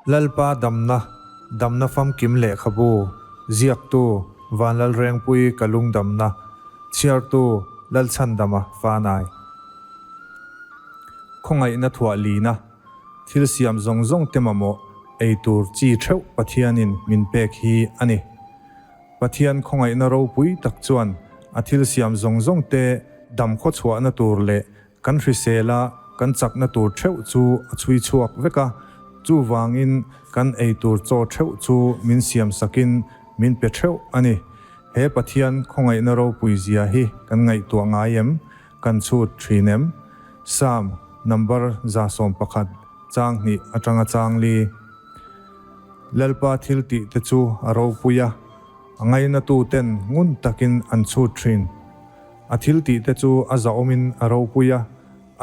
Lalpa damna, damna famkim lehkhabu, ziaktu, Vanlalrengpui ka lungdamna, chhiartu, Lalchhandama Fanai. Khawngaihna thuah lina, thil siam zawng zawng te mamawh ei tur chi theuh Pathianin min pek hi a ni. Pathian khawngaihna ropui tak chuan a thil siam zawng zawng te dam khawchhuahna tur leh Kan hrisel a, kan chakna tur theuh chu a chhui chhuak vek a, chuvangin kan ei tur chaw theuh chu min siam sakin min pe theuh a ni. He Pathian khawngaihna ropui zia hi kan ngaihtuah ngai em? Kan chhut thin em? Psalm number 111 chang hnih atanga chang li. Lalpa thil tih te chu a ropui a, a ngainatu ten ngun takin an chhut thin. A thil tih te chu a zahawmin a ropui a,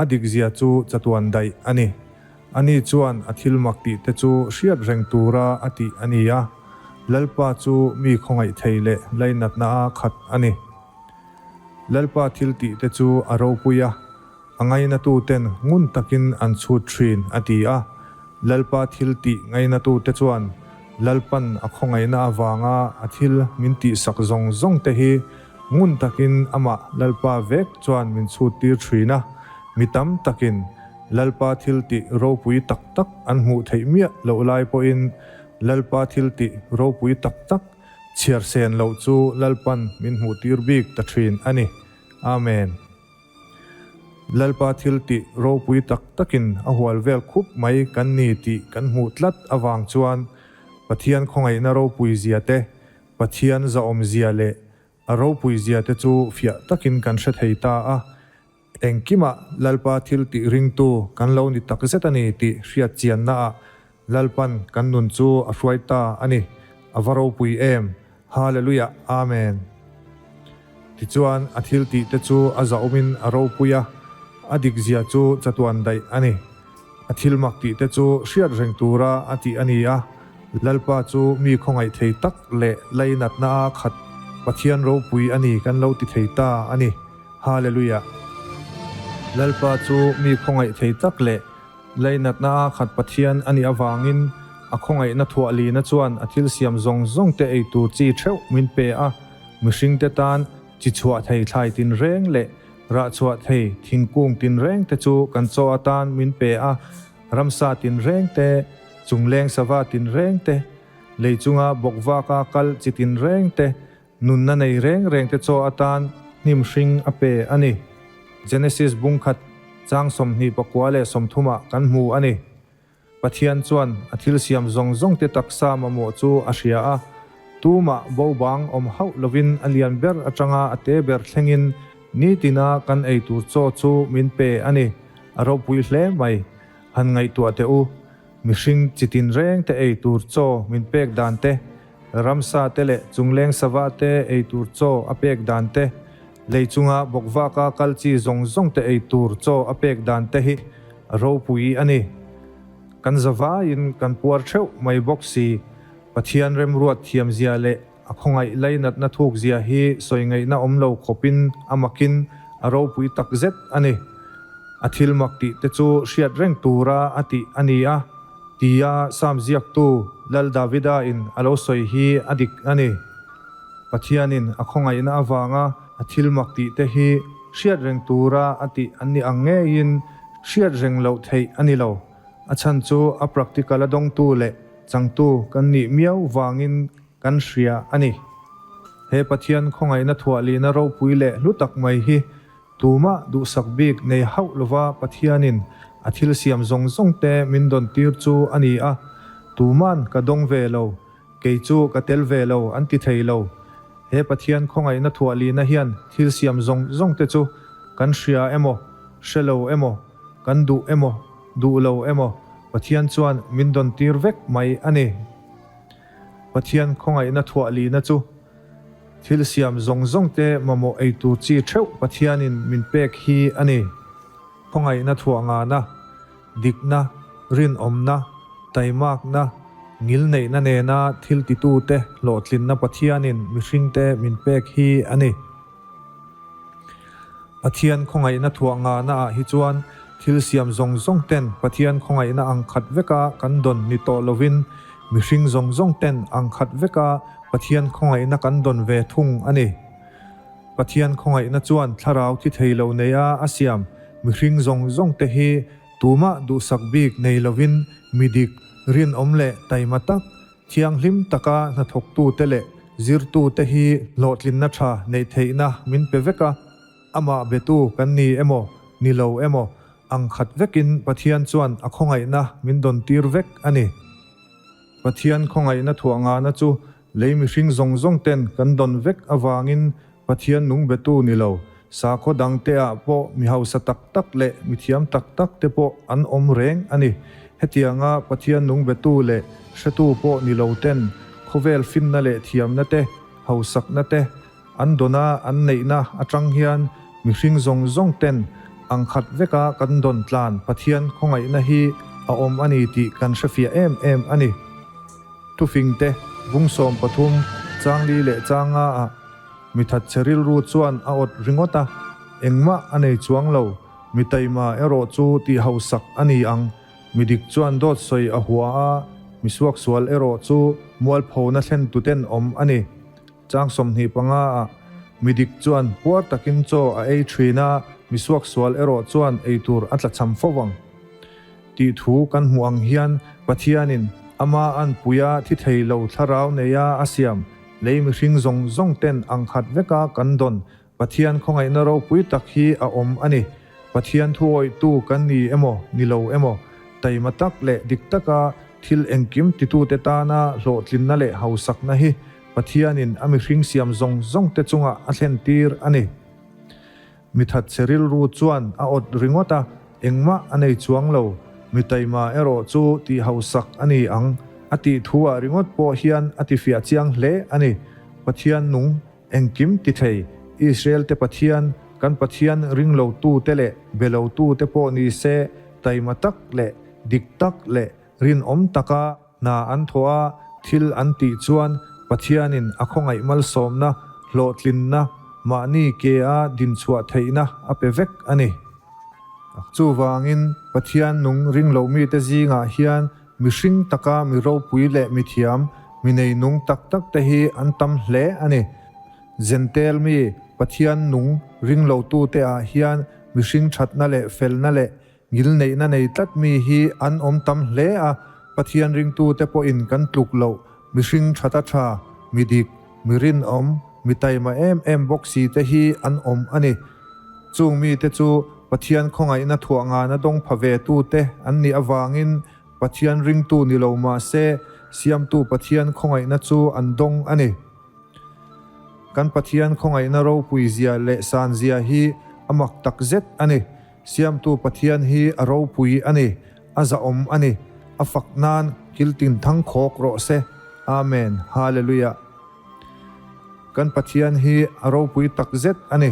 a dikzia chu chatuan daih a ni. Ani chuan a thil mak tih te chu hriat reng tura a tih a ni a, Lalpa chu mi khawngaih thei leh lainatna a khat a ni. Lalpa thil tih te chu a ropui a, A ngainatuten ngun takin an chhut thin, a ti a. Lalpa thil tih ngainatute chuan Lalpan a khawngaihna avanga a thil min tihsak zawng zawng te hi ngun takin amah Lalpa vek chuan min chhut tir thin a. Mi tam takin Lalpa thil tih ropui tak tak an hmuh theih miah loh lai pawhin Lalpa thil tih ropui tak tak chhiar sen loh chu Lalpan min hmuh tir bik ta thin a ni. Amen. Lalpa thil tih ropui tak takin a hual vel khup mai kan ni tih kan hmuh tlat avang chuan Pathian khawngaihna ropui zia te, Pathian zahawm zia leh a ropui zia te chu fiah takin kan hre thei ta a. Engkimah Lalpa thil tih ringtu kan lo ni takzet a ni tih hriat chiannaah Lalpan kan nun chu a hruai ta a ni. A va ropui em! Hallelujah! Amen! Tichuan, a thil tih te chu a zahawmin a ropui a, a dikzia chu chatuan daih a ni. A thil mak tih te chu hriat reng tura a tih a ni a, Lalpa chu mi khawngaih thei tak leh lainatna a khat Pathian ropui a ni kan lo ti thei ta a ni. Hallelujah! Lalpa chu mi khawngaih thei tak leh Lainatna a khat Pathian a nih avangin a khawngaihna thuah lina chuan a thil siam zawng zawng te ei tur chi theuh min pe a, mihringte tan chi chhuah thei thlai tinreng leh rah chhuah thei thingkung tinreng te chu kan chaw atan min pe a, ramsa tinreng te, chungleng sava tinreng te, lei chunga bawkvaka kal chi tinreng te, Nunna nei reng reng te chaw atan hnim hring a pe a ni. Genesis bung khat chang 24 leh 30 ah kan hmu a ni. Pathian chuan a thil siam zawng zawng te taksa mamawh chu a hria a, tumah bo bang awm hauh lovin a lian ber atanga a te ber thlengin nitina kan ei tur chaw chu min pe a ni. A ropui hle mai. Han ngaihtuah teh u. Mihring chi tinreng te ei tur chaw min pek dan te, Ramsa te leh chungleng sava te ei tur chaw a pek dan te, lei chunga bawkvaka kal chi zawng zawng te ei tur chaw a pek dan te hi a ropui a ni. Kan zavaiin kan puar theuh mai bawk si. Pathian remruat thiamzia leh a khawngaih lainatna thukzia hi sawi ngaihna awm lo khawpin a makin a ropui takzet a ni. A thil mak tih te chu hriat reng tura a tih a ni a. Tia Psalm ziaktu Lal Davida in a lo sawi hi a dik a ni. Pathianin a khawngaihna avanga a thil mak tih te hi hriat reng tura a tih an ni ang ngeiin hriat reng loh theih a ni lo. A chhan chu a practical a dawngtu leh changtu kan nih miau vangin kan hria a ni. He Pathian khawngaihna thuahlihna ropui leh hlu tak mai hi Tumah duhsak bik nei hauh lova Pathianin a thil siam zawng zawng te min dawn tir chu a ni a, tuman ka dawng ve lo, kei chu ka tel ve lo an ti thei lo. He Pathian khawngaihna thuahlihna hian thil siam zawng zawng te chu kan hria emaw, hre lo emaw, kan duh emaw, duh lo emaw Pathian chuan min dawn tir vek mai a ni. Pathian khawngaihna thuahlihna chu Thil siam zawng zawng te mamawh ei tur chi theuh Pathianin min pek hi a ni. Khawngaihna thuah ngana, dikna, rinawmna, taimakna, ngilneihna nena thil titute hlawhtlinna Pathianin mihringte min pek hi a ni. Pathian khawngaihna thuah ngana ah hi chuan Thil siam zawng zawng ten Pathian khawngaihna ang khat veka kan dawn ni tawh lovin, mihring zawng zawng ten ang khat veka Pathian khawngaihna kan dawn ve thung a ni. Pathian khawngaihna chuan thlarau thi thei lo neia a siam mihring zawng zawng te hi tumah duhsak bik nei lovin mi dik, rinawm leh taima tak, thianghlim taka hnathawktute leh zirtute hi hlawhtlinna tha neih theihna min pe vek a. Amah betu kan ni emaw, ni lo emaw, ang khat vekin Pathian chuan a khawngaihna min dawn tir vek a ni. Pathian khawngaihna thuah ngana chu lei mihring zawng zawng ten kan dawn vek avangin Pathian nung betu ni lo, sakhaw dang te ah pawh mi hausa tak tak leh mi thiam tak tak te pawh an awm reng a ni. Hetianga Pathian nung betu leh hretu pawh ni lo ten khawvel finna leh thiamna te, hausakna te, An dawna an neihna atang hian mihring zawng zawng ten ang khat veka kan dawn tlan Pathian khawngaihna hi a awm a ni tih kan hrefiah em em a ni. Thufing te, Vungsawm pathum, Changli leh Changa ah mi thatchhe rilru chuan a awt ringawt a, engmah a nei chuang lo, mi taima erawh chu tih hausak a ni ang, mi dik chuan dawt sawi a hua a, mi suaksual erawh chu mualphona thlen tuten awm a ni. Chang 25 ah mi dik chuan puar takin chaw a ei thin a, mi suaksual erawh chuan ei tur a tlachham fo ang tih thu kan hmuh ang hian Pathianin ama anpuia thi thei lo thlarau neia a siam lei mihring zawng zawng ten ang khat veka kan dawn Pathian khawngaihna ropui tak hi a awm a ni. Pathian thuawihtu kan ni emaw, ni lo emaw, taima tak leh dik taka thil engkim titute tana hlawhtlinna leh hausakna hi Pathianin a mihring siam zawng zawngte chungah a thlentir a ni. Mi thatchhe rilru chuan a awt ringawt a, engmah a nei chuang lo. Mi taima erawh chu tih hausak a ni ang a tih thu-ah ringawt pawh hian a tifiah chiang hle a ni. Pathian nung. Engkim ti thei, Israel-te Pathian, kan Pathian ring lotute leh be lotute pawh ni se, taima tak leh dik tak leh rinawm taka hna an thawh a, thil an tih chuan Pathianin a khawngaih malsawmna, hlawhtlinna, mahni ke-a dinchhuah theihna a pe vek a ni. Chuvangin, Pathian nung ring lo mite zingah hian Mihring taka mi ropui leh mi thiam, mi nei nung tak tak te hi an tam hle a ni. Zentel mi, Pathian nung ring lo tu te ah hian mihring thatna leh felna leh ngilneihna nei tlat mi hi an awm tam hle a, Pathian ringtu te pawhin kan tluk loh mihring thata tha, mi dik, mi rinawm, mi taima em em bawk si te hi an awm a ni. Chung mite chu Pathian khawngaihna thuah ngana dawng pha ve tute an nih avangin Pathian ringtu ni lo mah se Siamtu Pathian khawngaihna chu an dawng a ni. Kan Pathian khawngaihna ropui zia leh san zia hi a mak tak zet a ni. Siamtu Pathian hi a ropui a ni, a zahawm a ni, a fak nan kil tin thang khawk rawh se. Amen. Hallelujah. Kan Pathian hi a ropui tak zet a ni.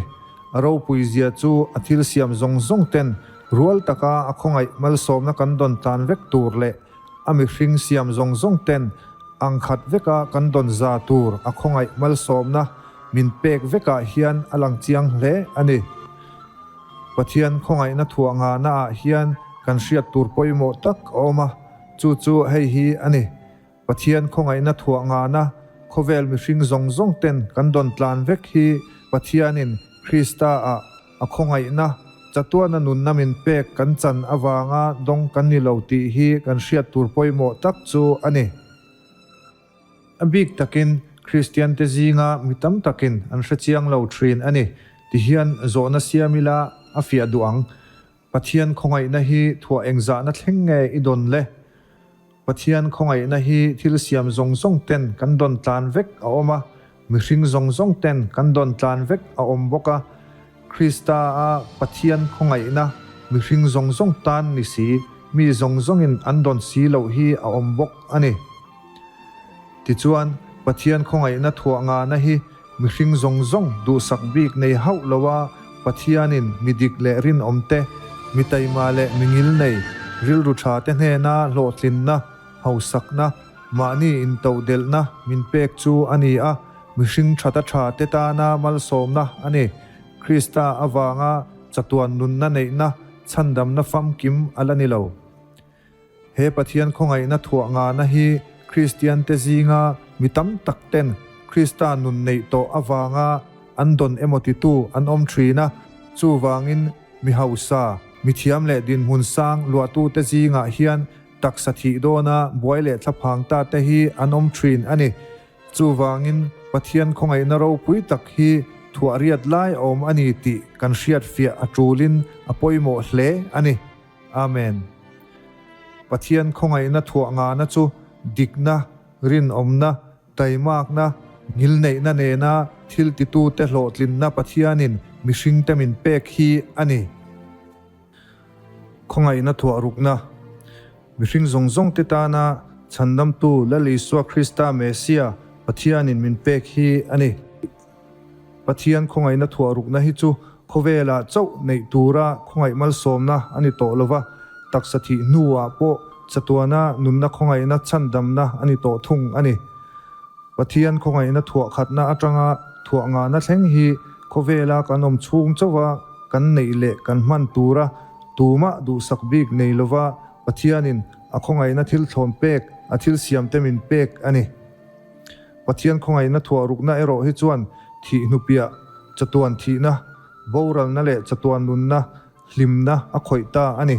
A ropui zia chu a thil siam zawng zawng ten rual taka a khawngaih malsawmna kan dawn tlan vek tur leh a mihring siam zawng zawng ten ang khat veka kan dawn za tur a khawngaih malsawmna min pek vekah hian a lang chiang hle a ni. Pathian khawngaihna thuah ngahna ah hian kan hriat tur pawimawh tak a awm a, chu chu hei hi a ni. Pathian khawngaihna thuah ngana khawvel mihring zawng zawng ten kan dawn tlan vek hi Pathianin Krista ah a khawngaihna chatuana nunna min pek kan chan avanga dawng kan ni lo tih hi kan hriat tur pawimawh tak chu a ni. A bik takin Kristian te zinga mi tam takin an hrechiang lo thin a ni ti hian zawhna siam ila a fiah duh ang. Pathian khawngaihna hi thuah engzahna thleng nge i dawn le? Pathian khawngaihna hi thil siam zawng zawng ten kan dawn tlan vek a awm a, mihring zawng zawng ten kan dawn tlan vek a awm bawk a. Krista a Pathian khawngaihna mihring zawng zawng tan ni si, mi zawng zawngin an dawn si loh hi a awm bawk a ni. Tichuan, Pathian khawngaihna thuah ngana hi Mihring zawng zawng duhsak bik nei hauh lo a, Pathianin mi dik leh rinawm te, mi taima leh mi ngil nei, rilru tha te hnena hlawhtlinna, hausakna, mahni intodelhna min pek chu a ni a, mihring thata tha te tana malsawmna a ni. Krista avanga chatuan nunna neihna. Chhandamna famkim a la ni lo. He Pathian khawngaihna thuah ngana hi Kristiante zinga mi tam tak ten Krista nun neih tawh avanga an dawn emaw titu an awm thin a, chuvangin mi hausa, mi thiam leh dinhmun sang luahtute zingah hian taksa thih dawna buai leh thlaphang ta te hi an awm thin a ni. Chuvangin, Pathian khawngaihna ropui tak hi thuah riat lai a awm a ni tih kan hriat fiah a tulin a pawimawh hle a ni. Amen. Pathian khawngaihna thuah ngana chu dikna, rinawmna, taimakna, ngilneihna nena thil titute hlawhtlinna Pathianin mihringte min pek hi a ni. Khawngaihna thuah rukna, Mihring zawng zawngte tana Chhandamtu Lal Isua Krista Messia Pathianin min pek hi a ni. Pathian khawngaihna thuah rukna hi chu khawvelah chauh neih tura khawngaih malsawmna a ni tawh lova, taksa thih hnuah pawh chatuana nunna khawngaihna chhandamna a ni tawh thung a ni. Pathian khawngaihna thuah khatna atanga thuah ngahna thleng hi khawvela kan awm chhung chauha kan neih leh kan hman tura tumah duhsak bik nei lova Pathianin a khawngaihna thil thlawn pek, a thil siamte min pek a ni. Pathian khawngaihna thuah rukna erawh hi chuan thih hnupiah, chatuan thihna, boralna leh chatuan nunna hlimna a khawih ta a ni.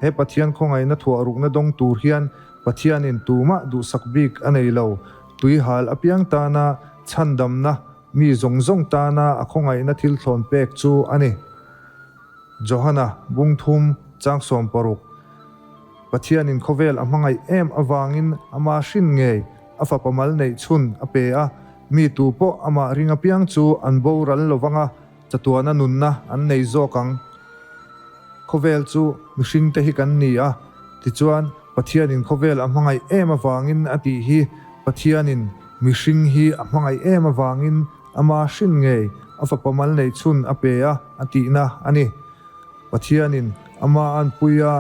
He Pathian khawngaihna thuah rukna dawng tur hian Pathianin tumah duhsak bik a nei lo. Tuihal apiang tana chhandamna, mi zawng zawng tana a khawngaihna thil thlawn pek chu a ni. Johana, Bungthum, Changsawm paruk. Pathianin khawvel a hmangaih em avangin ama hrin ngei a fapa mal neih chhun a pe a, mi tu pawh amah ring apiang chu an boral lovang a, Chatuana nunna an nei zawk ang. Khawvel chu mihringte hi kan ni a, tichuan Pathianin khawvel a hmangaih em avangin a tih hi Pathianin mihring hi a hmangaih em avangin ama hrin ngei a fapa mal neih chhun a pe a a tihna a ni. Pathianin ama anpuia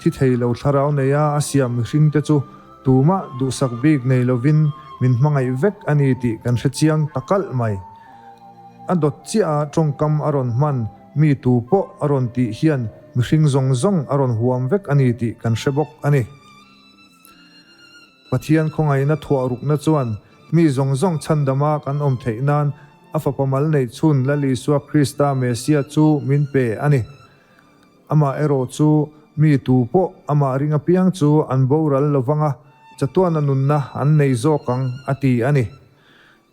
thi thei lo thlarau neia a siam mihringte chu tumah duhsak bik nei lovin min hmangaih vek a ni tih kan hre chiang ta kalh mai. A dawt chiah a tawngkam a rawn hman, mi tu pawh a rawn tih hian mihring zawng zawng a rawn huam vek a ni tih kan hre bawk a ni. Pathian khawngaihna thuah rukna chuan mi zawng zawng chhandama kan awm theih nan a Fapa mal neih chhun Lal Isua Krista Messia chu min pe a ni. Amah erawh chu mi tu pawh amah ring apiang chu an boral lovang a, chatuana nunna an nei zawk ang a ti a ni.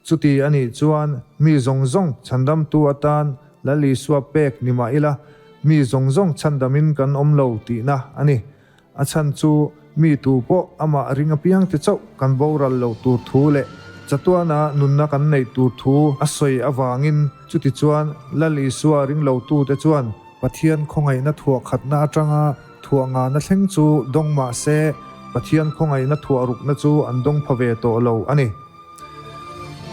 Chuti a nih chuan mi zawng zawng chhandamtu atan Lal Isua pek ni mah ila, mi zawng zawng chhandamin kan awm lo tihna a ni. A chhan chu mi tu pawh amah ring apiangte chauh kan boral lo tur thu leh chatuana nunna kan neih tur thu a sawi avangin. Chuti chuan Lal Isua ring lotute chuan Pathian khawngaihna thuah khatna atanga thuah ngana thleng chu dawng mah se, Pathian khawngaihna thuah rukna chu an dawng pha ve tawh lo a ni.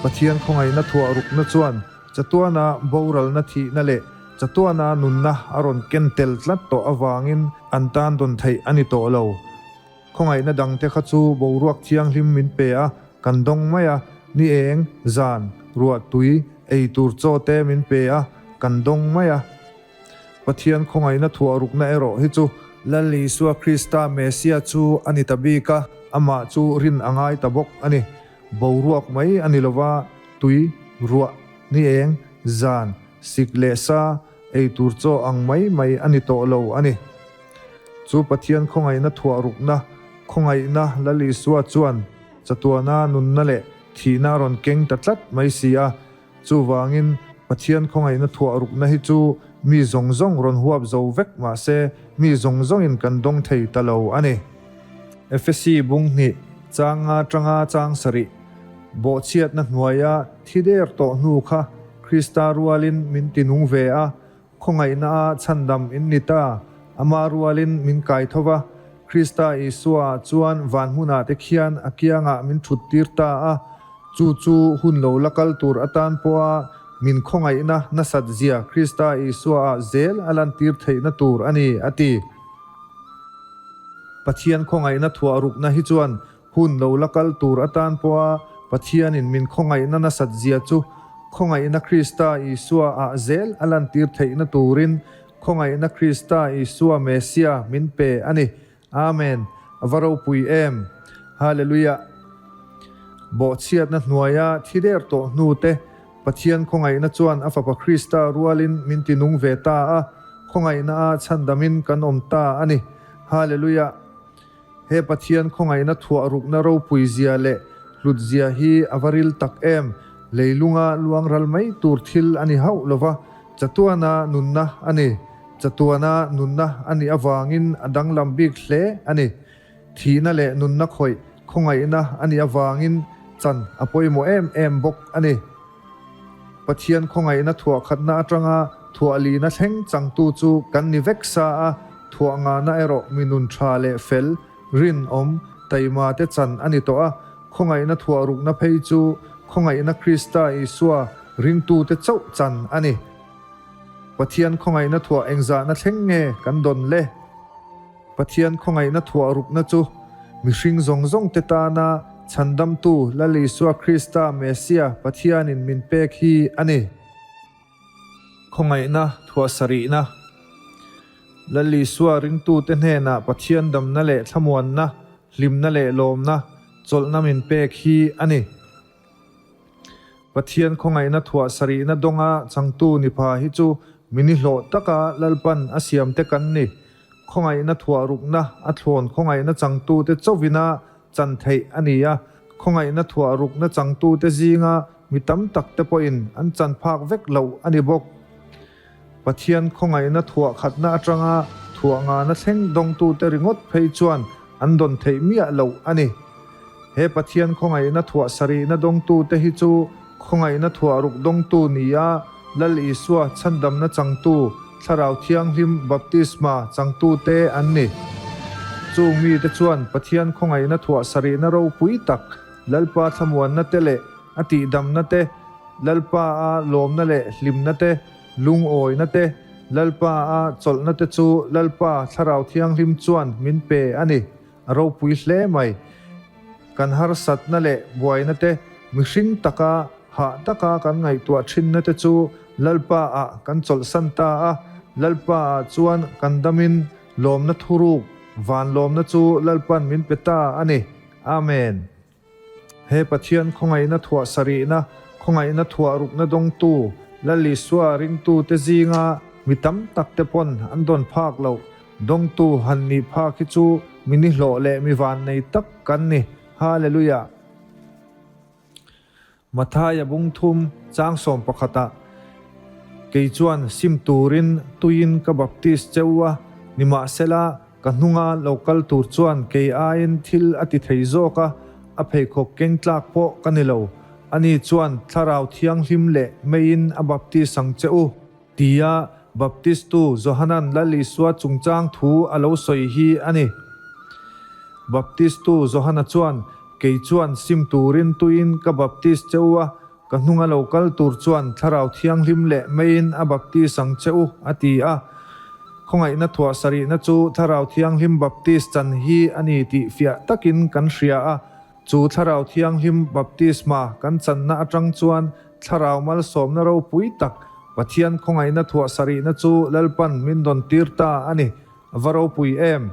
Pathian khawngaihna thuah rukna chuan chatuana boralna thihna leh chatuana nunna a rawn ken tel tlat tawh avangin an tan dawn theih a ni tawh lo. Khawngaihna dangte kha chu boruak thianghlim min pe a, kan dawng mai a, ni eng, zan, ruah tui, ei tur chaw te min pe a, kan dawng mai a. Pathian khawngaihna thuah rukna erawh hi chu Lal Isua Krista Messia chu a ni ta bik a, amah chu rin a ngai ta bawk a ni. Boruak mai a ni lova, tui, ruah, ni eng, zan, sik leh sa, ei tur chaw ang mai mai a ni tawh lo a ni. Chu Pathian khawngaihna thuah rukna, khawngaihna Lal Isua chuan chatuana nunna leh thihna a rawn keng ta tlat mai si a, Chuvangin, Pathian khawngaihna thuah rukna hi chu mi zawng zawng rawn huap zo vek mah se, mi zawng zawngin kan dawng thei ta lo a ni. Efesi bung hnih, chang nga tanga chang sarih, bawhchhiatna hnuaia thi der tawh hnu kha Krista rualin min tinung ve a, Khawngaihna a chhandam in ni ta, ama rualin min kai tho va, Krista Isua ah chuan van hmunah te khian a kiangah min thut tir ta a, chu chu hun lo la kal tur atan pawha min khawngaihna nasat zia Krista Isua ah zel a lantir theihna tur a ni, a ti. Pathian khawngaihna thuah rukna hi chuan Hun lo la kal tur atan pawha Pathianin min khawngaihna nasat zia chu khawngaihna Krista Isua ah zel a lantir theihna turin Khawngaihna Krista Isua Messia min pe a ni. Amen. A va ropui em! Halleluiah! Bawhchhiatna hnuaia thi der tawh hnu te, Pathian khawngaihna chuan a Fapa Krista rualin min ti nung ve ta a, khawngaihna a chhandamin kan awm ta a ni. Halleluiah! He Pathian khawngaihna thuah rukna ropui zia leh hlut zia hi a va ril tak em! Leilunga luang ral mai tur thil a ni hauh lova, chatuana nunna a ni. Chatuana nunna a nih avangin a danglam bik hle a ni. Thihna leh nunna khawih khawngaihna a nih avangin chan a pawimawh em em bawk a ni. Pathian khawngaihna thuah khatna atanga thuah lina thleng changtu chu kan ni vek sa a, thuah ngahna erawh mi nun tha leh fel, rinawm, taima te chan a ni tawh a, khawngaihna thuah rukna phei chu khawngaihna Krista Isua ringtute chauh chan a ni. Pathian khawngaihna thuah engzahna thleng nge kan dawn le? Pathian khawngaihna thuah rukna chu mihring zawng zawng te tana Chhandamtu Lal Isua Krista Messia Pathianin min pek hi a ni. Khawngaihna thuah sarihna Lal Isua ringtute hnenah Pathian damna leh thlamuanna, hlimna leh lawmna, chawlhna min pek hi a ni. Pathian khawngaihna thuah sarihna dawnga changtu ni pha hi chu mini hlawh taka Lalpan a siamte kan ni. Khawngaihna thuah rukna a thlawn khawngaihna changtute chauhvina chan theih a ni a, khawngaihna thuah rukna changtute zinga mi tam takte pawhin an chan phak vek loh a ni bawk. Pathian khawngaihna thuah khatna atanga thuah ngana thleng dawngtute ringawt phei chuan an dawn theih miah loh a ni. He Pathian khawngaihna thuah sarihna dawngtute hi chu khawngaihna thuah ruk dawngtu nia Lal Isua chhandamna changtu, Thlarau Thianghlim baptisma changtute an ni. Chung mite chuan Pathian khawngaihna thuah sarihna ropui tak, Lalpa thlamuanna te leh a tihdamna te, Lalpa a lawmna leh hlimna te, lungawina te, Lalpa a chawlhna te chu Lalpa Thlarau Thianghlim chuan min pe a ni. A ropui hle mai. Kan harsatna leh buaina te, mihring taka hah taka kan ngaihtuah thinna te chu Lalpa ah kan chawlhsan ta a, Lalpa ah chuan kan damin lawmna thuruk, van lawmna chu Lalpan min pe ta a ni. Amen. He Pathian khawngaihna thuah sarihna, khawngaihna thuah rukna dawngtu, Lal Isua ringtute zinga mi tam takte pawn an dawn phak loh. Dawngtu han nih phak hi chu mi nihlawh leh mi vannei tak kan ni. Hallelujah! Mathaia bung thum chang sawm pakhatah, Kei chuan sim turin tuiin ka baptis cheu a, nimahsela Ka hnunga lo kal tur chuan kei aiin thil a ti thei zawk a, a pheikhawk keng tlak pawh ka ni lo. Ani chuan Thlarau Thianghlim leh meiin a baptis ang che u, tia Baptistu Johanan Lal Isua chungchang thu a lo sawi hi a ni. Baptistu Johana chuan, Kei chuan sim turin tuiin ka baptis che u a, ka hnunga lo kal tur chuan Thlarau Thianghlim leh meiin a baptis ang che u, a ti a. Khawngaihna thuah sarihna chu Thlarau Thianghlim baptis chan hi a ni tih fiah takin kan hria a. Chu Thlarau Thianghlim baptisma kan channa atang chuan Thlarau malsawmna ropui tak, Pathian khawngaihna thuah sarihna chu Lalpan min dawn tir ta a ni. A va ropui em!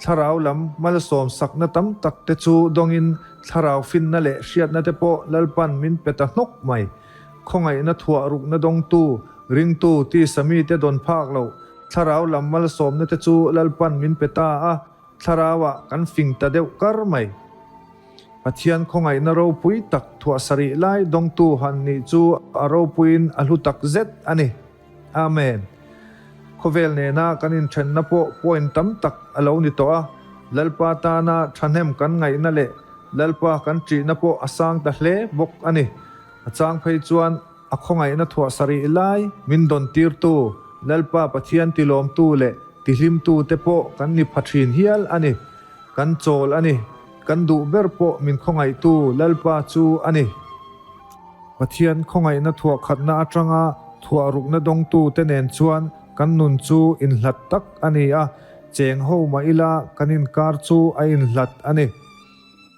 Thlarau lam malsawm sakna tam tak te chu dawngin thlarau finna leh hriatna te pawh Lalpan min pe ta hnawk mai. Khawngaihna thuah rukna dawngtu, ringtu, tisa mite dawn phak lo, thlarau lam malsawmna te chu Lalpan min pe ta a, thlarauah kan fing ta deuh kar mai. Pathian khawngaihna ropui tak thuah sarih lai dawngtu han nih chu a ropuiin a hlu tak zet a ni. Amen. Khawvel nena kan inthenna pawh point tam tak a lo ni tawh a, Lalpa tana thahnem kan ngaihna leh Lalpa kan ṭihna pawh a sang ta hle bawk a ni. A chang phei chuan a khawngaihna thuah sarih lai min dawn tirtu Lalpa Pathian tilawmtu leh tihlimtu te pawh kan ni pha ṭhin hial a ni. Kan chawl a ni. Kan duh ber pawh min khawngaihtu Lalpa chu a ni. Pathian khawngaihna thuah khatna atanga thuah rukna dawngtute nen chuan kan nun chu inhlat tak a ni a, cheng ho mah ila kan inkar chu a inhlat a ni.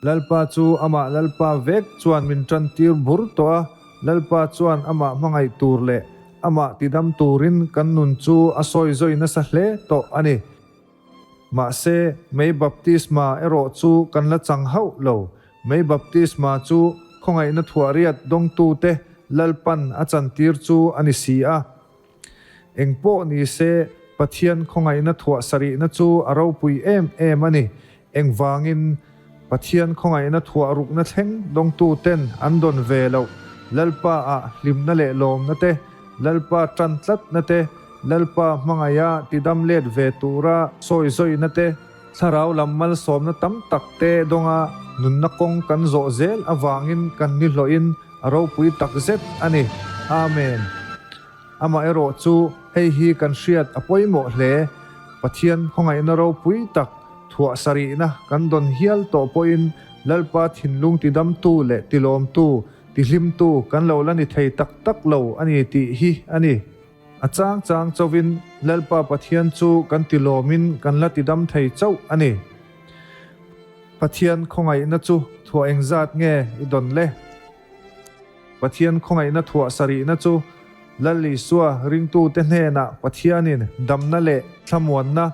Lalpa chu amah Lalpa vek chuan min tantir bur tawh a, Lalpa chuan amah hmangaih tur leh. amah tidam turin kan nun chu a sawi zawi nasa hle tawh a ni. Mahse, mei baptisma erawh chu kan la chang hauh lo. Mei baptisma chu khawngaihna thuahriat dawngtute Lalpan a chantir chu a ni si a. Eng pawh ni se, Pathian khawngaihna thuah sarihna chu a ropui em em a ni. Engvangin, Pathian khawngaihna thuah rukna thleng dawngtuten an dawn ve loh, Lalpa ah hlimna leh lawmna te, Lalpa tan tlatna te, Lalpa hmangaiha tidam let ve tura sawi zawihna te, Thlarau lam malsawmna tam tak te dawnga nunna kawng kan zawh zel avangin kan nihlawhin a ropui tak zet a ni. Amen. Amaherawh chu hei hi kan hriat a pawimawh hle. Pathian khawngaihna ropui tak thuah sarihna kan dawn hial tawh pawhin Lalpa thinlung tidamtu leh tilawmtu, tihlimtu kan lo la ni thei tak tak lo a ni tih hi a ni. A chang chang chauhin Lalpa Pathian chu kan ti lawmin kan la ti dam thei chauh a ni. Pathian khawngaihna chu thuah engzat nge i dawn le? Pathian khawngaihna thuah sarihna chu Lal Isua ringtute hnenah Pathianin damna leh thlamuanna,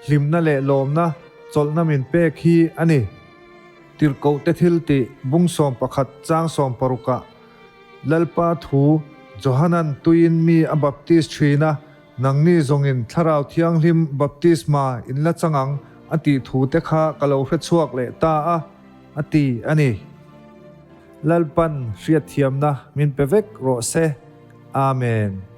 hlimna leh lawmna, chawlhna min pek hi a ni. Tirhkohte thiltih bung 11 chang 16 ah Lalpa thu, Johanan tuiin mi a baptis thin a, nangni zawngin Thlarau Thianghlim baptisma in la chang ang a tih thu te kha ka lo hre chhuak leh ta a, a ti a ni. Lalpan hriatthiamna min pe vek rawh se. Amen.